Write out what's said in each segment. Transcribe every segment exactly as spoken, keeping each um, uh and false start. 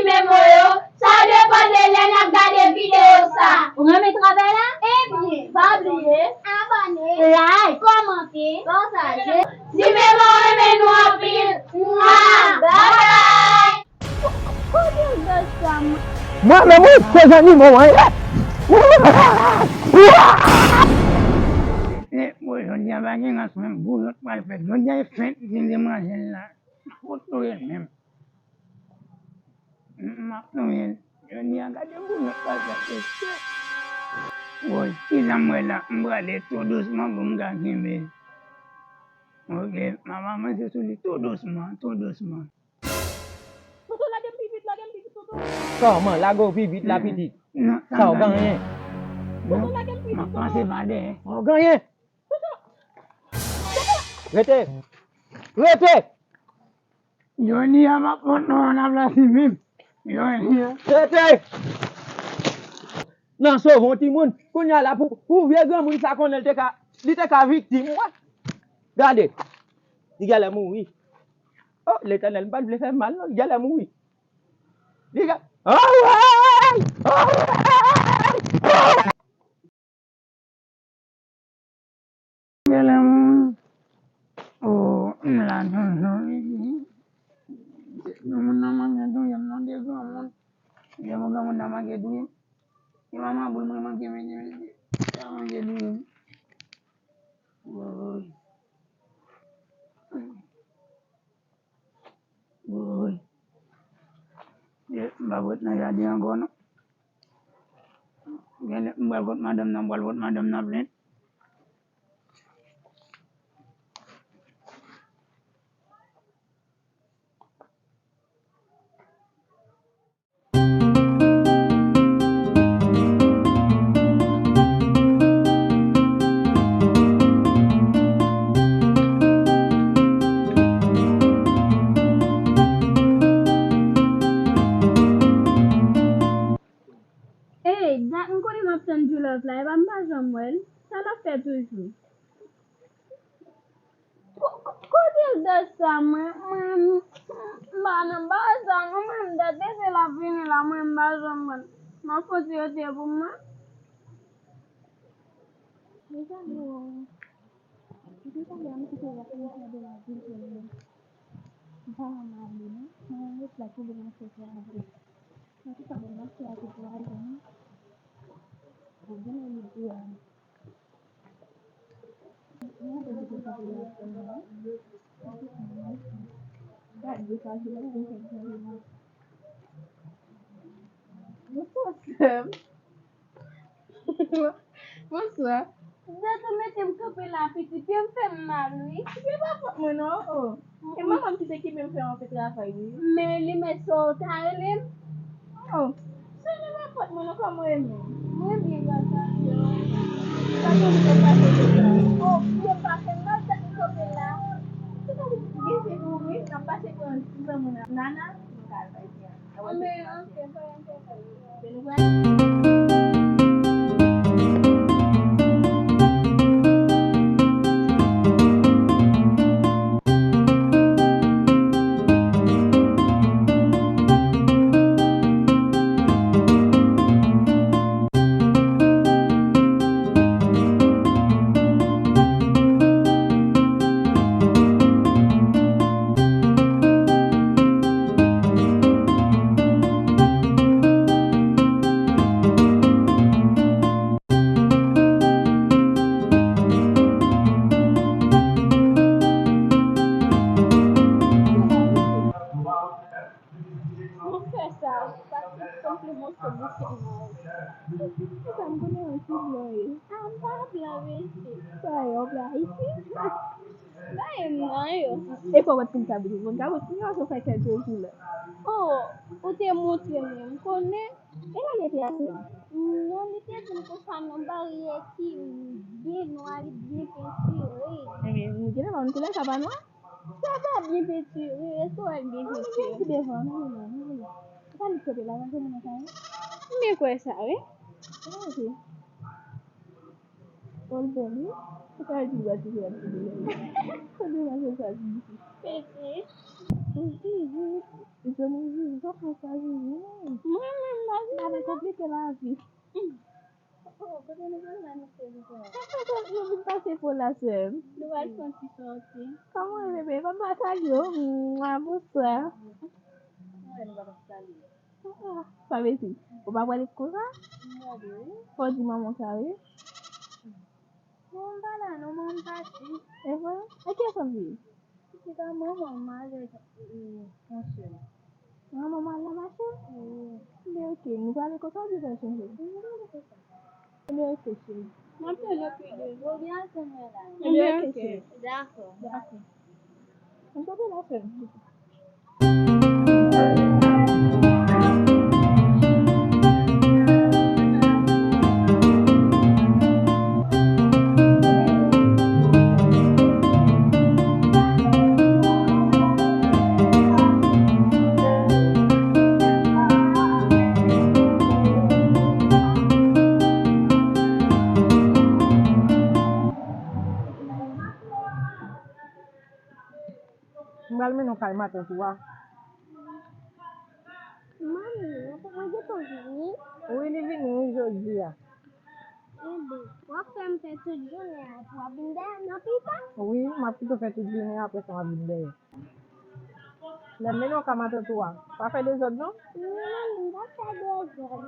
Renmen mo yo, sa depann de lè n ap gade videyo sa. Ou renmen travay la? Ebyen, pa bliye abòne, like, kòmante, pataje. Di Memo renmen nou anpil. Mwa! Bye bye! Kote w sot sa, mwen? Mwen menm, wi, se zanimo mwen ye. E, bon, jodi a pa gen rans menm, bouyon pral fèt. Jodi a e fèt, gen demanzèl la. Foto ye menm. M ap touye l. Jodi a gade pou mwen pase mesye. Woy, kisa m wè la? M prale tou dousman pou m ka kenbe l. Ok, m ap avanse sou li tou dousman, tou dousman. Toto, lage m pi vit, lage m pi vit, Toto. Kòman? Lage w pi vit la, pitit? Non, sa w genyen? Toto, lage m pi vit, Toto. M ap pase pa dèyè. Sa w genyen? Toto! Toto! Rete! Rete! Jodi a m ap fon non an nan plas li menm. Jodi a. Tete! Nan sove yon timoun. Kounye a la pou, pou vye granmoun sa konnen li te ka, li te ka viktim, wè. Gade. Li genlè mouri. Oh, Letènèl, m pa t vle fè mal, non. Li genlè mouri. Li gen, oh, wè! Oh, wè! Genlè mouri. Oh, m la toujou, wi. Granmoun nan manke touye m non, de granmoun. De granmoun nan manke touye m. Se manman boul mwen manke mete, mete. Sa manke touye m. Woy. Woy. M pa pou ret nan jaden ankò non. Genlè m pral kot madanm nan, m pral pot madanm nan plent. Ey, dat m konnen m ap tann Julove la, epa m pa janm wè l. Sa l ap fè toujou? Ko-, ko-, kote dat sa, mwen, mwen, m pa nan bagay sa non, mwen, dat depi l ap vini la, mwen, m pa janm wè l. M ap fon ti rete pou mwen. Mezanmi o. Depi talè a m kite w ap monte de la vil pou mwen. M pa renmen ale non. Mwen ret la kenbe nan sèkè avè w. Antouka, bon, m ap fè avèk w ale non. Bon, bon, mwen di a. Mwen ap di w sa pou w ap fè non. Gade sa, se la pou w fè chanje non. Bonswa, sè m. Bonswa. Dèt ou mete m kanpe la, pitit, pye m fè m mal, wi. Se pa fòt mwen, non, o. E manman m ki te kenbe m fè yon anpil travay, wi. Men li mèt sa w ta rele m. O, se pa fòt mwen, non, kòman w ye menm? Mwen byen, gras a Dye. Sa te vin pase deja. O, pye m pa fè m mal, dèt m kanpe la. Se pa gen se pou wi, n ap pase pran ti zanmi Nana, nou ka al bay pye a. Mwen fè sa, paske sanble mwen se bouke mwen. Poukisa m konnen yon ti blan ye? A, m pa blan, mesye. Sa yo, blan Ayiti? Ba e m nan yo. E fò w mèt konn kabrit. Konn kabrit, kounye a w fè kèk jou la. O, ou te montre mwen, m konnen. E lè l te ap fè? Non, li te di m konsa nan baryè ki byen nwa, li byen pentire. Ebyen, nou genlè pa konn koulè sa pa nwa? Sa pa byen pentire, èske w wè l byen pentire? An, nou gen ki devan, nou gen la, nou gen la. Ou pa li kote la, pa gen moun nan sa, wi? M byen kwè sa, wi. An, ok. Ol bèl, wi. Ou ka di l ba ti frè ti bèl. Sa devan se sa di. Peti. Jwenn ou Vivi, sa fè sa Vivi, non? Mwen menm, la vi. Bagay konplike lavi. Oh, kote nou pral la, mesye Vivi? Yo vin pase pou la, sè m. Nou pral fè yon ti sòti. Kòman w ye, bebe? Kòman w salye w? Mwa, bonswa. Mwen, nou pa t ap salye. Ah, ah, pa vle di. Ou pa pral konsa? M gade, wi. Fò w di manman w sa, wi. Non, m pa la, non, manman m pati. E vre? Ak kiyès w ap viv? Pitit a manman m avèk, e, yon sè m. Manman m al nan mache? Wi. Ebyen, oke, nou prale konsa oubyen w pral chanje? Nou prale konsa. Ebyen, oke, cheri. M ap tann w pi devan. Oubyen al tann mwen la. Ebyen, oke, cheri. Dakò. Dakò. M kanpe la, sè m. M pral mennen w kay matant ou a. Manmi, mwen gentan vini. Wi, li vini, wi, jodi a. Enben, w ap fè m fè tout jounen an pou w ap vin dèyè m nan pita? Wi, m ap kite w fè tout jounen an, apre sa w ap vin dèyè. Lè m mennen w ka matant ou a, pa fè dezòd non. Wi, manmi, m p ap fè dezòd.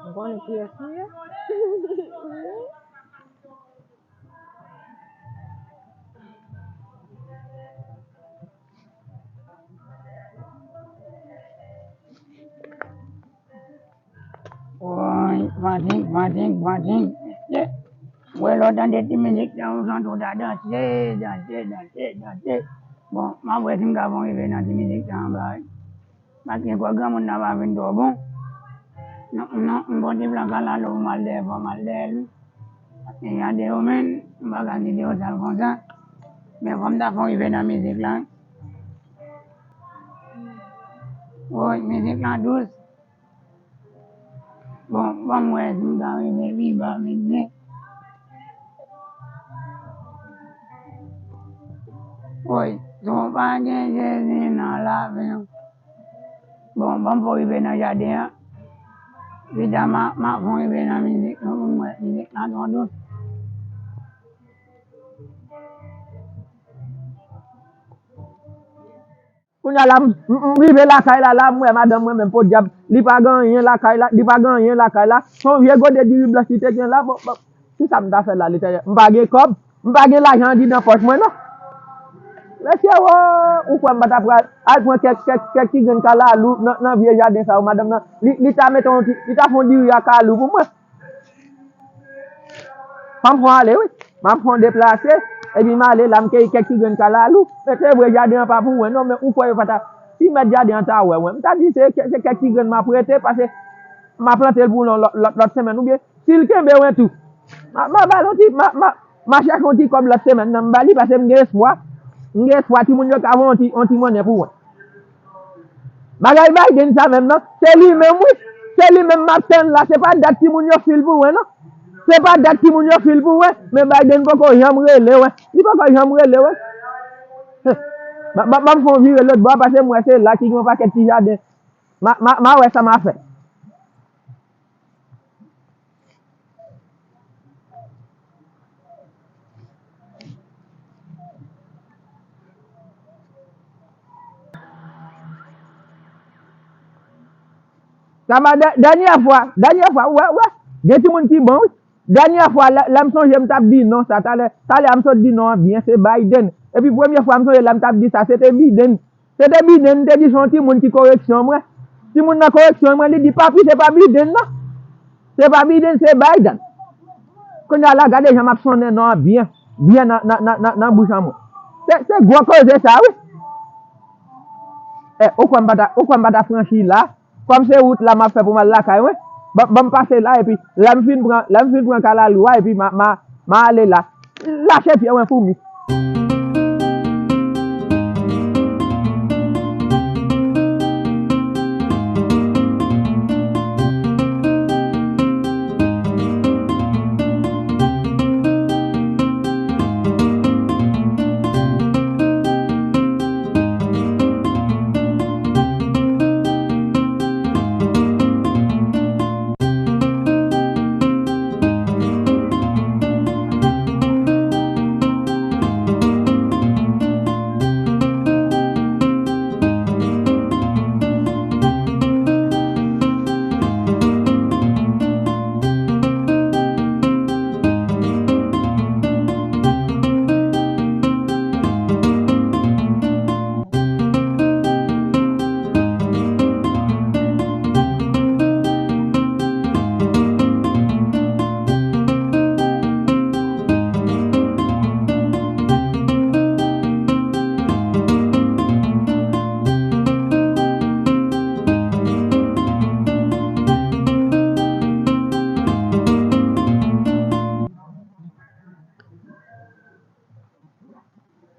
M konnen kiyès ou ye. Wi. Woy, fatig, fatig, fatig. Mesye, wè lè w tande ti mizik sa, ou santi w ta danse, danse, danse, danse. Bon, m ap wè si m ka fè w rive nan ti mizik sa anba, wi. Paske kwè granmoun nan pa vin twò bon. Non, non, m pote plan kalalou pou m al dèyè, fò m al dèyè l wi. Paske gade yo menm, m pa ka kite yo sal konsa. Men fò m ta fè w rive nan mizik la wi. Woy, mizik la dous. Bon, ban m wè si m ka rive pi ba, mesye. Woy, si w pa gen Jezi nan lavi w. Bon, ban m fè w rive nan jaden an. Pita m a, m a fè w rive nan mizik lan pou m wè. Mizik lan twò dous. Kounye a la, m, m, m rive lakay la, la, m wè madanm mwen menm, podyab, li pa gen anyen lakay la, li pa gen anyen lakay la. Se yon vye gode diri blanch li te gen la, bon, bon, kisa m ta fè la, Letènèl? M pa gen kòb, m pa gen lajan andidan pòch mwen, non. Mesye, wo, ou kwè m pa ta pral al pran kèk, kèk, kèk ti grenn kalalou nan, nan vye jaden sa yo, madanm nan, li, li ta mete yon ti, li ta fè yon diri a kalou pou mwen. Fò m fè w ale, wi. M ap fè w deplase, epi m ale la, m keyi kèk ti grenn kalalou. Men se vre, jaden an pa pou mwen, non, men ou kwè yo pa ta, si mèt jaden an ta wè mwen, m ta di se, se kèk ti grenn m ap rete, paske m ap plante l pou lòt, lòt, lòt semèn, oubyen si l kenbe mwen tou, m a, m a ba l yon ti, m a, m a, m a chèche yon ti kòb lòt semèn nan, m ba li, paske m gen espwa, m gen espwa timoun yo ka voye yon ti, yon ti monnen pou mwen. Bagay Biden sa menm nan, se li menm wi. Se li menm m ap tann la, se pa dat timoun yo fil pou mwen non. Se pa dat timoun yo fil pou mwen, men Biden poko janm rele mwen. Li poko janm rele mwen. Ban, ban, ban m fè yon vire lòt bò a, paske m wè se la ki gen yon pakèt ti jaden. M a, m a, m a wè sa m a fè. Sa va dè-, dènyè fwa, dènyè fwa, ou wè, ou wè, gen timoun ki bon, wi. Dènyè fwa, lè, lè m sonje m t ap di non sa, talè, talè a m sot di non an byen, se Biden. Epi premye fwa m sonje lè m t ap di sa, se te Biden. Se te Biden, m te di se yon timoun ki koreksyon mwen. Timoun nan koreksyon mwen, li di, "Papi, se pa Biden, non. Se pa Biden, se Biden." Kounye a la, gade jan m ap sonnen non an byen, byen nan, nan, nan, nan, nan bouch an mwen. Se, se gwo koze sa, wi. E, ou kwè m pa ta, ou kwè m pa ta franchi la? Kòm se wout la m ap fè pou m al lakay mwen, ban, ban m pase la, epi lè m fin pran, lè m fin pran kalalou a, epi m a, m a, m a ale la. Lache pye mwen foumi.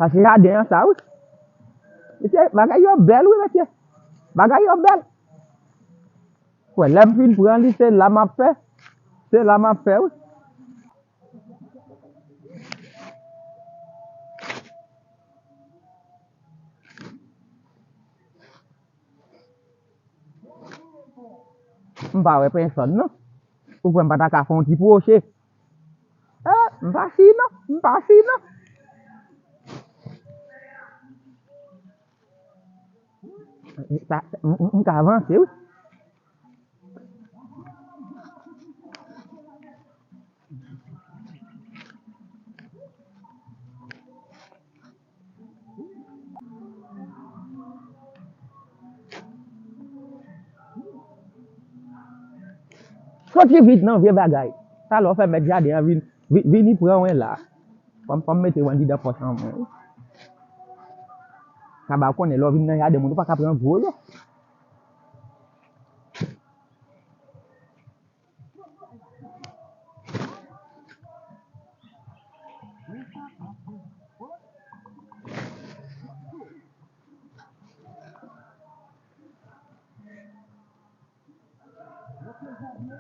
Sa se jaden an sa, wi. Mesye, bagay yo bèl, wi, mesye. Bagay yo bèl. Wè, lè m fin pran li, se la m ap fè. Se la m ap fè, wi. M pa wè pèsòn, non. Ou kwè m pa ta ka fè yon ti pwoche? Eh, m pa si, non. M pa si, non. Sa, m, m, m ka avanse, wi. Soti vit nan vye bagay. Talè w fè mèt jaden an vin, vi-, vini pran w la. Fò m, fò m mete w anndidan pòch an mwen, wi. Kaba, w konnen lè w vin nan jaden moun, ou pa ka pran gwo yo.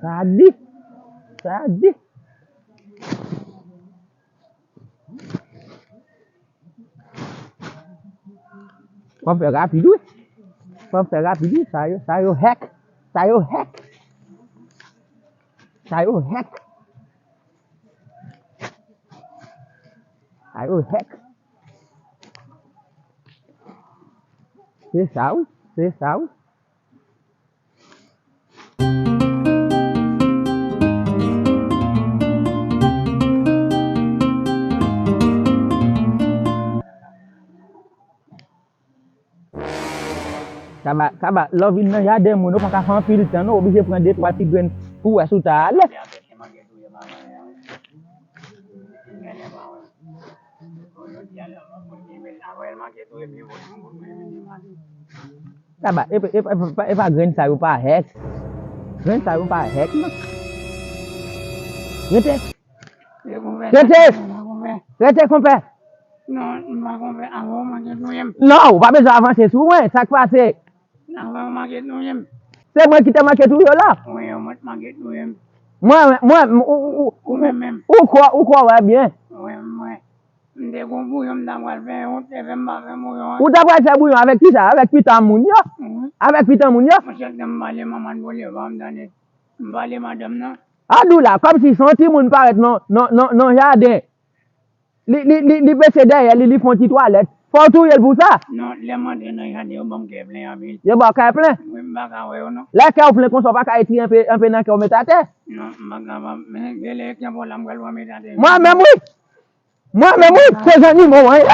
Sa di. Sa di. Fò m fè rapid, wi. Fò m fè rapid, wi. Sa yo, sa yo hèk. Sa yo hèk. Sa yo hèk. Sa yo hèk. Se sa, wi. Se sa, wi. Kaba, kaba, lè w vin nan jaden moun, ou pa ka fè anpil tan, non, w oblije pran de twa ti grenn pou w wè si w ta alèz. Kaba, e, e, e, e, e pa grenn sa yo pa hèk. Grenn sa yo pa hèk, non. Rete. Rete. Rete, konpè. Non, m pa konpè. Avan w manke touye m. Non, ou pa bezwen avanse sou mwen. Sa k pase? Avan w manke touye m. Se mwen ki te manke touye w la. Wi, ou mèt manke touye m. Mwen, mwen, ou, ou, ou, ou menm menm. Ou kwè, ou kwè w wè byen. Wi, mwen. M te gon bouyon m ta pral fè, ou te fè m pa fè bouyon an. Ou ta pral fè bouyon avèk kisa? Avèk pitan moun yo? Wi. Avèk pitan moun yo? Monchè, m pale manman Bolivar, m tande. M pale madanm nan. Adoula, kòmsi se yon timoun parèt nan, nan, nan, nan jaden. Li, li, li, li bese dèyè li, li fè yon ti twalèt. Fò w touye l pou sa? Non, lè m antre nan jaden, yo ban m kè plen anpil. Yo ba w kè plen? Wi, m pa ka wè yo, non. Lè kè w plen konsa, w pa ka retire enpe, enpe nan kè w met atè? Non, m pa kapab. Men, gen lè kè pa w la, m pral wè met atè. Mwen menm, wi. Mwen menm, wi, se zanimo an ye.